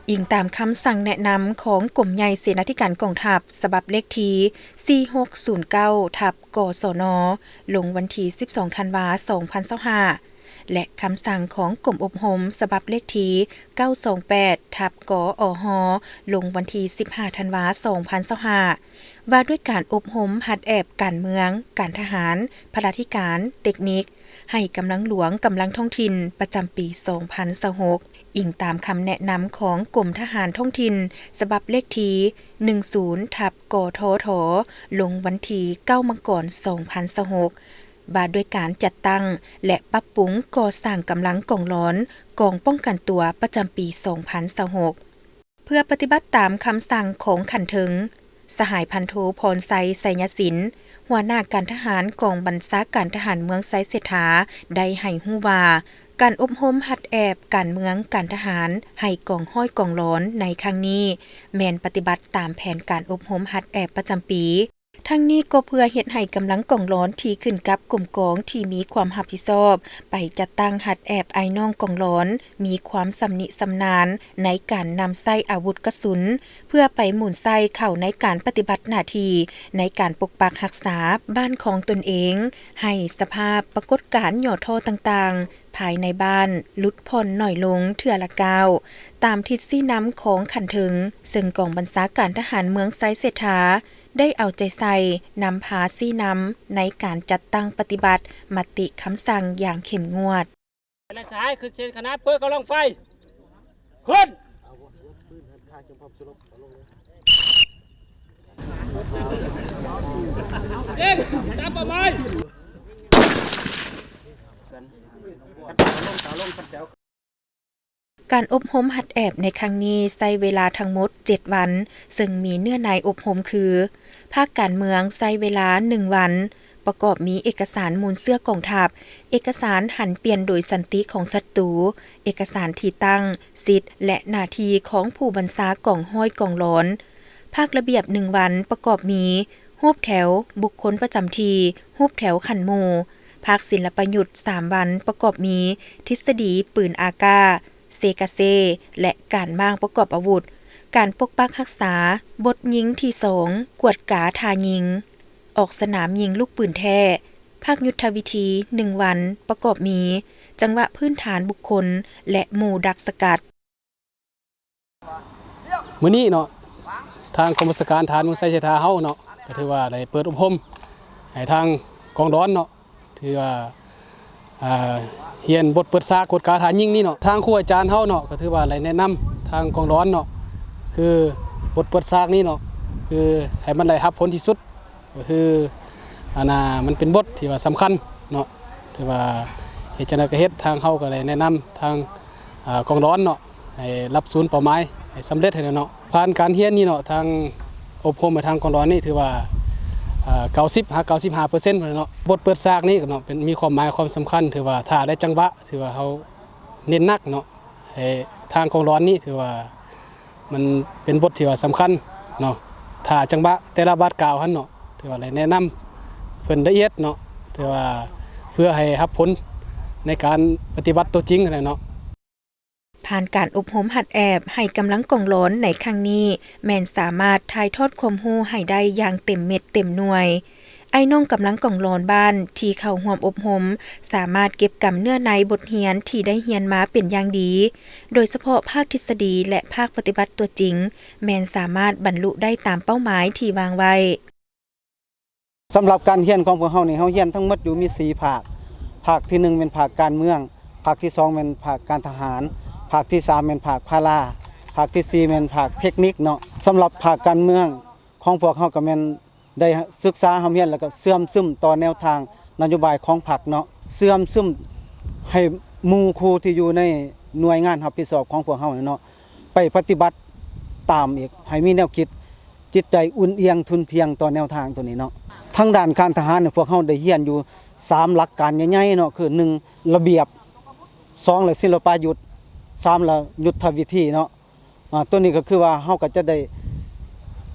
ອີງຕາມຄຳສັ່ງແນະນຳຂອງກົມໃຫຍ່ເສນາທິການກອງທັບ ສະບັບເລກທີ ສີ່ຫົກສູນເກົ້າ ທັບ ກສນ ລົງວັນທີ ສິບສອງ ທັນວາ ສອງພັນຊາວຫ້າ ແລະ ຄຳສັ່ງຂອງກົມອົບຮົມ ສະບັບເລກທີ ເກົ້າສອງແປດ ທັບ ກອຮ ລົງວັນທີ ສິບຫ້າ ທັນວາ ສອງພັນຊາວຫ້າ ວ່າດ້ວຍການອົບຮົມຫັດແອບການເມືອງ, ການທະຫານ, ພະລາທິການ, ເຕັກນິກ ໃຫ້ກຳລັງຫຼວງ, ກຳລັງທ້ອງຖິ່ນ ປະຈຳປີ ສອງພັນຊາວຫົກ ອີງຕາມຄຳແນະນຳຂອງກົມທະຫານທ້ອງຖິ່ນ ສະບັບເລກທີ ໜຶ່ງສູນ ທັບ ກທທ ລົງວັນທີ ເກົ້າ ມັງກອນ ສອງພັນຊາວຫົກ ວ່າດ້ວຍການຈັດຕັ້ງ ແລະ ປັບປຸງກໍ່ສ້າງກຳລັງກອງຫຼອນ ກອງປ້ອງກັນຕົວ ປະຈຳປີ ສອງພັນຊາວຫົກ ເພື່ອປະຕິບັດຕາມຄຳສັ່ງຂອງຂັ້ນເທິງ, ສະຫາຍພັນໂທ ພອນໄຊ ໄຊຍະສິນ ຫົວໜ້າການທະຫານກອງບັນຊາການທະຫານເມືອງໄຊເສດຖາ ໄດ້ໃຫ້ຮູ້ວ່າ ການອົບຮົມຫັດແອບການເມືອງ, ການທະຫານ ໃຫ້ກອງຮ້ອຍກອງຫຼອນໃນຄັ້ງນີ້ ແມ່ນປະຕິບັດຕາມແຜນການອົບຮົມຫັດແອບປະຈຳປີ. ທັງນີ້ກໍເພື່ອເຮັດໃຫ້ກຳລັງກອງຫຼອນທີ່ຂຶ້ນກັບກົມກອງທີ່ມີຄວາມຮັບຜິດຊອບ ໄປຈັດຕັ້ງຫັດແອບອ້າຍນ້ອງກອງຫຼອນ ມີຄວາມຊຳນິຊຳນານໃນການນຳໃຊ້ອາວຸດກະສຸນ ເພື່ອໄປໝູນໃຊ້ເຂົ້າໃນການປະຕິບັດໜ້າທີ່ໃນການປົກປັກຮັກສາບ້ານຂອງຕົນເອງ ໃຫ້ສະພາບປາກົດການຫຍໍ້ທໍ້ຕ່າງໆ ພາຍໃນບ້ານຫຼຸດຜ່ອນໜ້ອຍລົງເທື່ອລະກ້າວ ຕາມທິດຊີ້ນຳຂອງຂັ້ນເທິງ, ເຊິ່ງກອງບັນຊາການທະຫານເມືອງໄຊເສດຖາ ໄດ້ເອົາໃຈໃສ່ນຳພາຊີ້ນຳໃນການຈັດຕັ້ງປະຕິບັດມະຕິຄຳສັ່ງຢ່າງເຂັ້ມງວດ. ນາຍສະຫາຍ ຂຶ້ນເສັ້ນຂະໜານ ເປີດກຳລັງໄຟ ຂຶ້ນ ຍິງຕາມເປົ້າໝາຍ. ການອົບຮົມຫັດແອບໃນຄັ້ງນີ້ໃຊ້ເວລາທັງໝົດເຈັດວັນ, ເຊິ່ງມີເນື້ອໃນອົບຮົມຄື ພາກການເມືອງໃຊ້ເວລາໜຶ່ງວັນ, ປະກອບມີເອກະສານມູນເຊື້ອກອງທັບ, ເອກະສານຫັນປ່ຽນໂດຍສັນຕິຂອງສັດຕູ, ເອກະສານທີ່ຕັ້ງ, ສິດ ແລະ ໜ້າທີ່ຂອງຜູ້ບັນຊາກອງຮ້ອຍກອງຫຼອນ. ພາກລະບຽບໜຶ່ງວັນປະກອບມີ ຮູບແຖວບຸກຄົນປະຈຳທີ່, ຮູບແຖວຂັ້ນໝູ່. ພາກສິນລະປະຍຸດສາມວັນປະກອບມີ ທິດສະດີປືນອາກາ, ເຊກາເຊ ແລະ ການມ້າງປະກອບອາວຸດ, ການປົກປັກຮັກສາ, ບົດຍິງທີສອງ, ກວດກາທ່າຍິງ, ອອກສະໜາມຍິງລູກປືນແທ້. ພາກຍຸດທະວິທີໜຶ່ງວັນປະກອບມີ ຈັງຫວະພື້ນຖານບຸກຄົນ ແລະ ໝູ່ດັກສະກັດ. ມື້ນີ້ເນາະ ທາງກອງບັນຊາການທະຫານເມືອງໄຊເສດຖາເຮົາເນາະ ກໍຖືວ່າໄດ້ເປີດອົບຮົມໃຫ້ທາງກອງຫຼອນເນາະ ຖືວ່າ ອ່າ ຮຽນບົດເປີດສາກກວດກາທ່າຍິງນີ້ເນາະ. ທາງຄູອາຈານເຮົາເນາະ ກໍຖືວ່າໄດ້ແນະນຳທາງກອງຫຼອນເນາະ ຄືບົດເປີດສາກນີ້ເນາະ ຄືໃຫ້ມັນໄດ້ຮັບຜົນທີ່ສຸດ. ກໍຄື ອັນນ່າ ມັນເປັນບົດທີ່ວ່າສຳຄັນເນາະ ຖືວ່າເຮັດຈັ່ງໃດກໍເຮັດ. ທາງເຮົາກໍໄດ້ແນະນຳທາງ ອ່າ ກອງຫຼອນເນາະ ໃຫ້ລັບສູນເປົ້າໝາຍໃຫ້ສຳເລັດຫັ້ນແຫຼະເນາະ. ຜ່ານການຮຽນນີ້ເນາະ ທາງອົບຮົມໃຫ້ທາງກອງຫຼອນນີ້ ຖືວ່າ ອ່າ ເກົ້າສິບຫາເກົ້າສິບຫ້າເປີເຊັນພຸ້ນແຫຼະເນາະ. ບົດເປີດສາກນີ້ກໍເນາະ ເປັນ ມີຄວາມໝາຍຄວາມສຳຄັນ ຖືວ່າຖ້າໄດ້ຈັງຫວະ ຖືວ່າເຮົາເນັ້ນໜັກເນາະ ໃຫ້ທາງກອງຫຼອນນີ້ ຖືວ່າ ມັນເປັນບົດທີ່ວ່າສຳຄັນເນາະ. ຖ້າຈັງຫວະແຕ່ລະບາດກ້າວຫັ້ນເນາະ ຖືວ່າໄດ້ແນະນຳເພິ່ນລະອຽດເນາະ ຖືວ່າເພື່ອໃຫ້ຮັບຜົນໃນການປະຕິບັດຕົວຈິງຫັ້ນແຫຼະເນາະ. ຜ່ານການອົບຮົມຫັດແອບໃຫ້ກຳລັງກອງຫຼອນໃນຄັ້ງນີ້ ແມ່ນສາມາດຖ່າຍທອດຄວາມຮູ້ໃຫ້ໄດ້ຢ່າງເຕັມເມັດເຕັມໜ່ວຍ. ອ້າຍນ້ອງກຳລັງກອງຫຼອນບ້ານທີ່ເຂົ້າຮ່ວມອົບຮົມ ສາມາດເກັບກຳເນື້ອໃນບົດຮຽນທີ່ໄດ້ຮຽນມາເປັນຢ່າງດີ, ໂດຍສະເພາະພາກທິດສະດີ ແລະ ພາກປະຕິບັດຕົວຈິງ ແມ່ນສາມາດບັນລຸໄດ້ຕາມເປົ້າໝາຍທີ່ວາງໄວ້. ສຳລັບການຮຽນຂອງພວກເຮົານີ້ ເຮົາຮຽນທັງໝົດຢູ່ມີສີ່ພາກ. ພາກທີໜຶ່ງແມ່ນພາກການເມືອງ, ພາກທີສອງແມ່ນພາກການທະຫານ, ພາກທີສາມແມ່ນພາກພາລາ, ພາກທີສີ່ແມ່ນພາກເຕັກນິກເນາະ. ສຳລັບພາກການເມືອງຂອງພວກເຮົາກໍແມ່ນ ໄດ້ສຶກສາຮ່ຳຮຽນ ແລ້ວກໍເຊື່ອມຊຶມຕໍ່ແນວທາງນະໂຍບາຍຂອງພັກເນາະ, ເຊື່ອມຊຶມໃຫ້ໝູ່ຄູ່ທີ່ຢູ່ໃນໜ່ວຍງານຮັບຜິດຊອບຂອງພວກເຮົານີ້ເນາະ ໄປປະຕິບັດຕາມອີກ ໃຫ້ມີແນວຄິດຈິດໃຈອຸ່ນອຽງທຸ່ນທ່ຽງຕໍ່ແນວທາງໂຕນີ້ເນາະ. ທາງດ້ານການທະຫານ ພວກເຮົາໄດ້ຮຽນຢູ່ສາມຫຼັກການໃຫຍ່ໆເນາະ ຄື ໜຶ່ງ ລະບຽບ, ສອງ ລະສິລະປະຍຸດ, ສາມ ລະຍຸດທະວິທີເນາະ. ອາ ໂຕນີ້ກໍຄືວ່າເຮົາກໍຈະໄດ້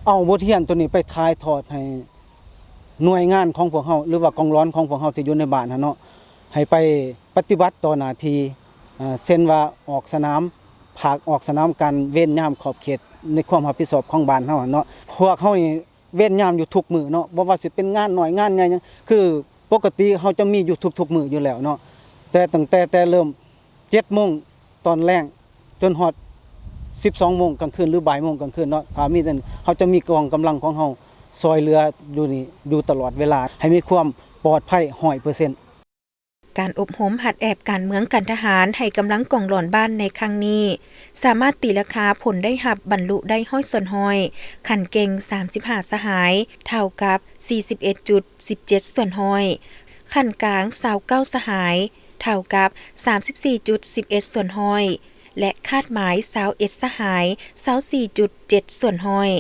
ເອົາບົດຮຽນໂຕນີ້ໄປຖ່າຍທອດໃຫ້ໜ່ວຍງານຂອງພວກເຮົາ ຫຼືວ່າກອງຫຼອນຂອງພວກເຮົາທີ່ຢູ່ໃນບ້ານຫັ້ນເນາະ ໃຫ້ໄປປະຕິບັດຕໍ່ໜ້າທີ່ ເຊັ່ນວ່າອອກສະໜາມ ພາກອອກສະໜາມການເວນຍາມຂອບເຂດໃນຄວາມຮັບຜິດຊອບຂອງບ້ານເຮົາເນາະ. ພວກເຮົານີ້ເວນຍາມຢູ່ທຸກມື້ເນາະ ບໍ່ວ່າຊິເປັນງານນ້ອຍງານໃຫຍ່ຫຍັງ ຄືປົກກະຕິເຮົາຈະມີຢູ່ທຸກໆມື້ຢູ່ແລ້ວເນາະ ແຕ່ຕັ້ງແຕ່ ແຕ່ເລີ່ມເຈັດໂມງຕອນແລງ ຈົນຮອດສິບສອງໂມງກາງຄືນ ຫຼື ບ່າຍໂມງກາງຄືນເນາະ. ຖ້າມີນັ້ນ ເຮົາຈະມີກອງກຳລັງຂອງເຮົາຊ່ອຍເຫຼືອຢູ່ນີ້ຢູ່ຕະຫຼອດເວລາ ໃຫ້ມີຄວາມປອດໄພຮ້ອຍເປີເຊັນ. ການອົບຮົມຫັດແອບການເມືອງການທະຫານໃຫ້ກຳລັງກອງຫຼອນບ້ານໃນຄັ້ງນີ້ ສາມາດຕີລາຄາຜົນໄດ້ຮັບບັນລຸໄດ້ຮ້ອຍສ່ວນຮ້ອຍ, ຂັ້ນເກັ່ງສາມສິບຫ້າສະຫາຍ ເທົ່າກັບສີ່ສິບເອັດຈຸດສິບເຈັດສ່ວນຮ້ອຍ, ຂັ້ນກາງຊາວເກົ້າສະຫາຍ ເທົ່າກັບສາມສິບສີ່ຈຸດສິບເອັດສ່ວນຮ້ອຍ ແລະ ຄາດໝາຍຊາວເອັດສະຫາຍ ຊາວສີ່ຈຸດເຈັດສ່ວນຮ້ອຍ.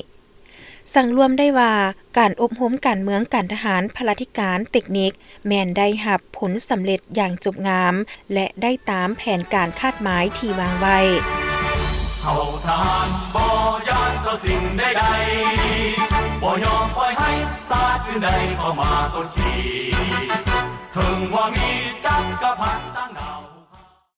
ສັງລວມໄດ້ວ່າ ການອົບຮົມການເມືອງການທະຫານພະລາທິການເຕັກນິກ ແມ່ນໄດ້ຮັບຜົນສຳເລັດຢ່າງຈົບງາມ ແລະ ໄດ້ຕາມແຜນການຄາດໝາຍທີ່ວາງໄວ້. ເຮົາທະຫານບໍ່ຢ້ານຕໍ່ສິ່ງໃດໆ, ບໍ່ຍອມປ່ອຍໃຫ້ຊາດອື່ນໃດເຂົ້າມາກົດຂີ່, ເຖິງວ່າມີຈັກກະພັດຕັ້ງໜ້າ